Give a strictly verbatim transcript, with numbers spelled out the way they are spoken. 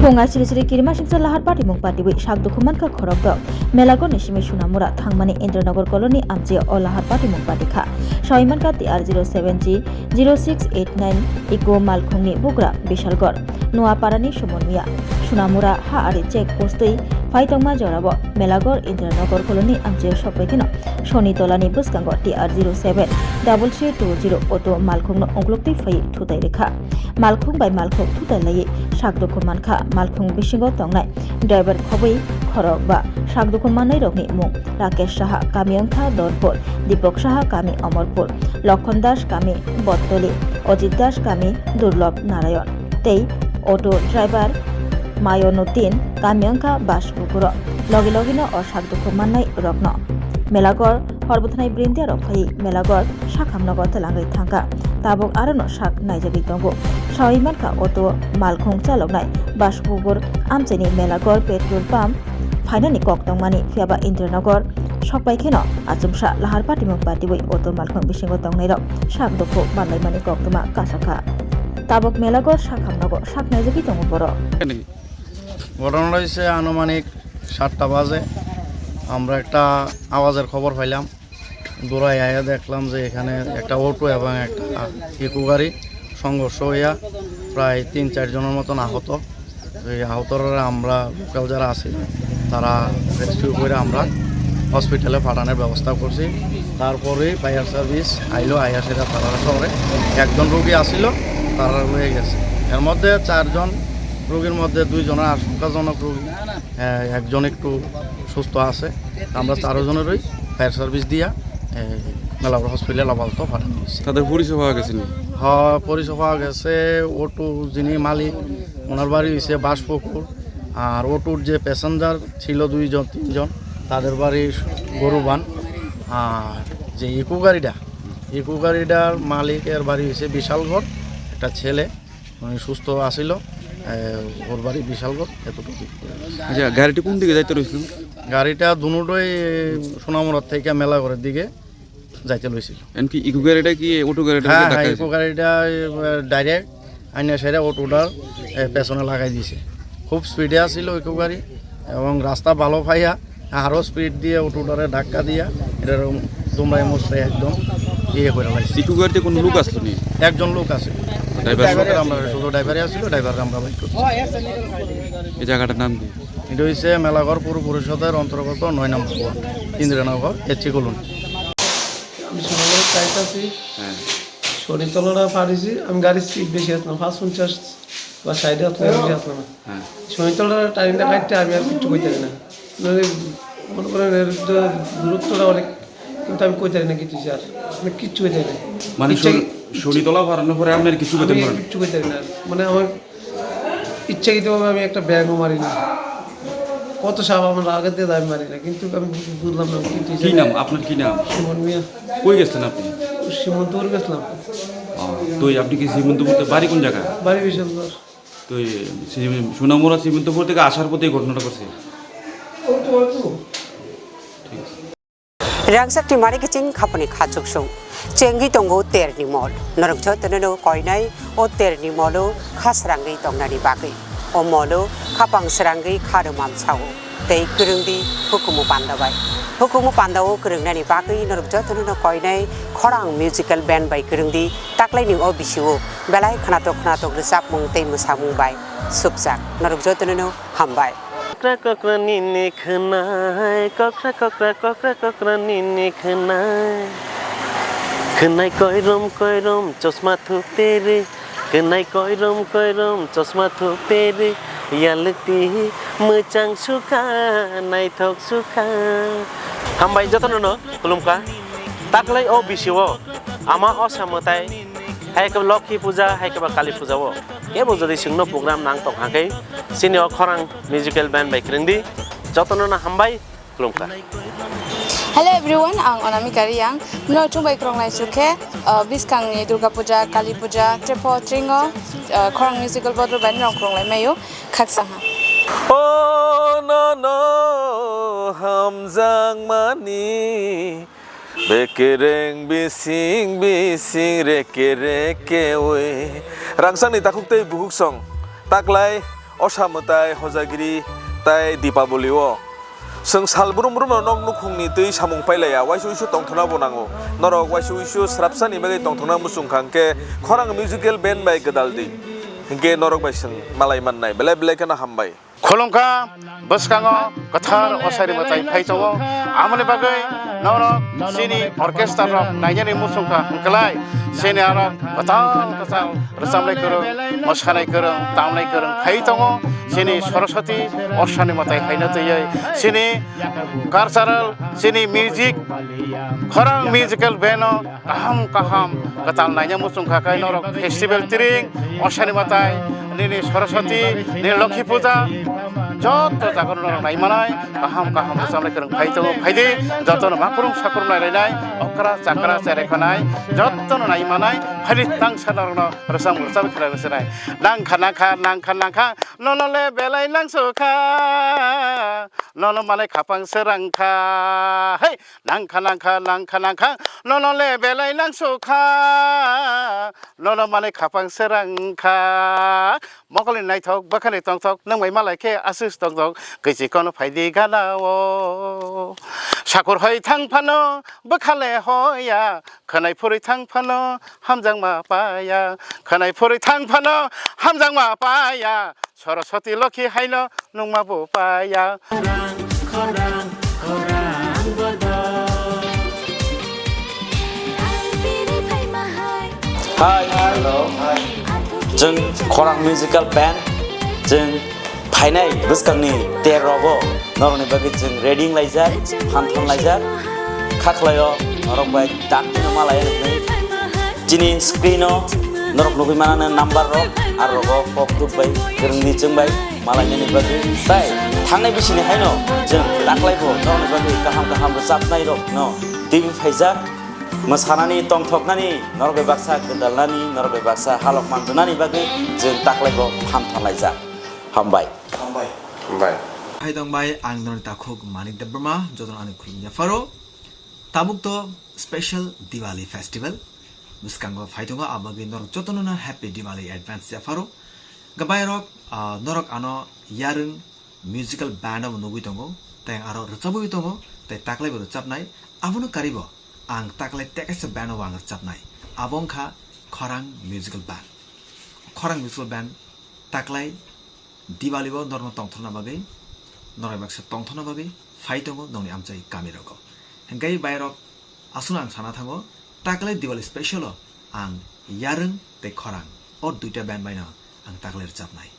Phung aisiri siri kirima singsa lahar patimung patiwi sak dukhu mankha khorok dok. Melagor ni simi Sunamura thangmani Indranagar colony amchio o lahar patimung pati kha. Sawi mankha T R zero seven G zero six eight nine Eco malkhungni bugra Bishalgor Noaparani Sumonmiya Sunamura ha ari check postwi phai tongma jorao Melagor Indranagar colony amchio sokbai kheno Soni tolani bwskango T R zero seven double three two zero auto malkhungno ungkluktwi phaiwi thutai rwkha. Malkhung bai malkhung thutai laiwi sak dukhu mankha. Malkhung bisingo tongnai driver khobwi khorok ba sak dukhu mannairokni mung Rakesh Saha, kami wngkha Dorpur, Deepak Saha, kami Omorpur, Lokhon Das, kami Bottoli, Ajit Das, kami Durlob Narayon, tei auto driver Mayonuddin, kami wngkha Basbukuro. Logi logino o sak dukhu mannai rokno Melagor hor bwthanai brindia rok phaiwi Melagor sakhamnogo twlangwi thangkha. Tabuk arono sak naijagwi tongo. Sawi mankha auto malkhung chaloknai Basbukur amchaini Melagor petrol pump phainani kok tongmani, phiyaba Indranagar sokpai kheno achomsa lahar patimung patiwi auto malkhung bisingo tongnairok sak dukhu manlaimani koktwma kasakha. Tabuk Melagor sakhamnogo sak naijagwi tongo borok. ঘটনাটা হয়েছে আনুমানিক সাতটা বাজে। আমরা একটা আওয়াজের খবর পাইলাম, দৌড়াই আয়া দেখলাম যে এখানে একটা অটো এবং একটা ইকো গাড়ি সংঘর্ষ হইয়া প্রায় তিন চারজনের মতন আহত। এই আহতরা আমরা লোকাল যারা আছি, তারা রেস্কিউ করে আমরা হসপিটালে পাঠানোর ব্যবস্থা করছি। তারপরেই ফায়ার সার্ভিস আইলো, আইয়া সেটা তারা শহরে একজন রোগী আসিল, তারা রয়ে গেছে। এর মধ্যে চারজন রোগীর মধ্যে দুইজনের আশঙ্কাজনক রোগী, আহ, একজন একটু সুস্থ আছে। আমরা চারজনেরই ফায়ার সার্ভিস দিয়া, এ, মেলাপুর হসপিটালে আপাতত পাঠানো হয়েছে। তাদের পরিচয় পাওয়া গেছে নি? হ্যাঁ, পরিচয় পাওয়া গেছে। অটো যিনি মালিক, ওনার বাড়ি হয়েছে বাঁশপুকুর। আর অটোর যে প্যাসেঞ্জার ছিল দুইজন, তিনজন, তাদের বাড়ি গরুবান। আর যে ইকো গাড়িটা, ইকো গাড়িটার মালিকের বাড়ি হয়েছে বিশালগড়, একটা ছেলে। উনি সুস্থ আছিল, এ, ওর বাড়ি বিশালগড়, এতটুকু। আচ্ছা, গাড়িটি কোন দিকে যাইতে রয়েছিল? গাড়িটা দুটোই সোনামুড়া থেকে মেলাঘরের দিকে যাইতে লইছিল। এমনকি ইকো গাড়িটা কি অটো গাড়িটার হ্যাঁ, সাথে হ্যাঁ, ধাক্কা ইকো খাইছে? গাড়িটা, এ, ডাইরেক্ট আইনা সেরে অটোটার, এ, পেছনে লাগাই দিছে। খুব স্পিডে আছিল ইকো গাড়ি এবং রাস্তা ভালো পাইয়া আরো স্পিড দিয়ে অটোটারে ধাক্কা দিয়া এটার দুমড়ায় মুচড়ায় একদম ইয়ে করে লাইছে। ইকো গাড়িতে কোনো লোক আসলো নি? একজন লোক আছে। ড্রাইভার ড্রাইভারে সহ? আমরা শুধু ড্রাইভারে আসছিল, ড্রাইভারকে আমরা বাইক করছি। এই জায়গাটার নাম কি? এটা হচ্ছে মেলাঘর পৌর পরিষদের অন্তর্গত নয় নম্বর ওয়ার্ড, ইন্দিরানগর, এইচ সি কলোনি। আমি সোনামুড়া সাইড আছি। হ্যাঁ। শনিতলাটা পার হইছি, আমি গাড়ির স্পিড বেশি আসলাম, পাঁচ পঞ্চাশ বা ষাট আসলাম, বেশি আসলাম না। হ্যাঁ। শনিতলাটা টাইমটা কাটতে আমি আর কিচ্ছু কইতে পারি না। মানে, মনে করেন এর যে দূরত্বটা অনেক, কিন্তু আমি কইতে পারি না কিছু, স্যার। মানে, কিচ্ছু কইতে পারি না। মানে, ইচ্ছা শনি-, শনিতলা পারানোর পরে আপনি আর কিছু কইতে আমি পারেন? কিচ্ছু কইতে পারি না। মানে, আমার ইচ্ছাকৃতভাবে আমি একটা ব্যাঙও মারি না। কত সাপ আমার আগে দিয়ে আমি মারি না, কিন্তু আমি বুঝলাম না, কিন্তু কি নাম? আপনার কি নাম? সুমন মিয়া। কই গেছেন আপনি? সীমান্ত করে গেছিলাম। ও, তো এই আপনি কি সীমান্তপুর তো বাড়ি কোন জায়গা? বাড়ি বিশালগড়। তো এই সি-, সোনামুড়া সীমান্তপুর থেকে আসার পথে এই ঘটনাটা ঘটছে? ঠিক আছে। Rangchak ni mari kiching khapani kha chuksung. Chengwi tongo terni mol. Norok jotono no koinai o terni molo kha srangwi tongnani bagwi. O molo khapang srangwi kha rwmam sao. Tei kwrwngdi hukumu panda bai. Hukumu panda o kwrwngnani bagwi norok jotono no koinai khorang musical band bai kwrwngdi taklaini o bisio belai khnatok khnatok rwchapmung tei mwsamung bai supjak. Norok jotono no hambai. Kokra kokra nini khwnai, kokra kokra, kokra kokra nini khwnai. Khwnai koirom koirom chosma thupere, khwnai koirom koirom chosma thupere, yalwkti mwchang sukha, naithok sukha. Hambai jotono no khulumkha. Taklai o bisio ama osa mwtai, hai khe Lokhi puja, hai khe ba Kali puja o. Kebo jodi chwngno program nang tong hangkhe, chini o khorang musical band bai kwrwngdi, jotono no hambai, khulumkha. Hello everyone, ang Anamika Reang. Mno chwng bai kwrwng lai chukhe, uh, bwskangni Durga Puja, Kali Puja, Trepo, Tringo, uh, khorang musical board bai nrong kwrwng lai maio, khaksa ha. O nono hamjakmani, bekereng bising bising reke reke oi. Rangchakni takhuk tei bukhuk song. Taklai Osa mwtai, hojagiri tai Dipaboli o chwng sal brum brum no nok nukhung ni twi samung pailaiya, waisa uisu tongthokna bo nango. Norok waisa uisu srapsa ni bagwi tongthokna muchung kha hwnkhe khorang musical band bai gwdal di. Hwnkhe norok bai chwng malai mannai. Belai belai kheno hambai. Khulumkha, bwskango kwthar osaini mwtai phai tongo. Amoni bagwi norok chini orchestra rok nainani muchung kha hwnkhlai chini aro kwtal kwtal rwchapnai kwrwng, mwsanai kwrwng, tamnai kwrwng phai tongo. Chini Saraswati osaini mwtai haino twiwi chini cultural, chini music, khorang musical band o kaham kaham kwtal naina muchung kha khe norok festival tiring, osaini mwtai, nini Saraswati, nini Lokhi Puja, joto jaga norok nai manai, kaham kaham rwchapnai kwrwng phai tongo, phaidi, jotono makhurung sakhurung nai lainai, okra chakra cherai khanai, jotono nai manai, phaidi tangsa norokno rwchap rwchap khlai rwchapnai. Nangkha nangkha nangkha nangkha, nono le belai nangsukha, nono manai khapang srangkha, hei, nangkha nangkha nangkha nangkha, nono le belai nangsukha, nono manai khapang srangkha. Mokolni naithok, bwkhani tongthok, nwng bai malai khe aswk tongthok, kwchwi kono phaidi gana o. Sakur hoi thang phano, bwkha le hoya, khwnai phurwi thang phano, hamjakma paya, khwnai phurwi thang phano, hamjakma paya, Saraswati Lokhi haino nungma bo paya. Hi, hello. Chwng Khorang Musical Band, chwng phainai bwskangni ter rogo norokni bagwi chwng ready wnglaijak, phan thon laijak, kha khlaio norok bai dakti no malai hinwi. Chini screen o norok nugwi manana number rok, ar rogo kok tuk bai, kwrwngni chwng bai, malainani bagwi. Tai thangnai bisini haino chwng taklai bo norokni bagwi kaham kaham rwchapnai rok no twiwi phaijak. Mwsanani, tongthoknani, norok bai baksa gwdalnani, norok bai baksa halok manjwnani bagwi chwng taklai bo phan thon laijak. Hambai. Hambai. Hambai. Hai tong bai, ang norokni takhuk Manik Debbarma, jotono ani khulumya pharo. Tabuk to special Diwali festival bwskango phai tongo, abagwi norok jotono no happy Diwali advance ya pharo. Gabai rok, ah, norok ano yarwng musical band o nugwi tongo, tei aro rwchabwi tongo, tei taklai bo rwchabnai. Abono karibo ang taklai tekesa band o ang rwchabnai. Abo wngkha Khorang Musical Band. Khorang Musical Band taklai Diwali bo norokno tongthokna bagwi, norok baksa tongthokna bagwi phai tongo nongni amchai kami rogo. Hingkai bai rok aswkno ang sana thango, taklai Diwali special o ang yarwng tei khorang o duita band bai no ang taklai rwchabnai.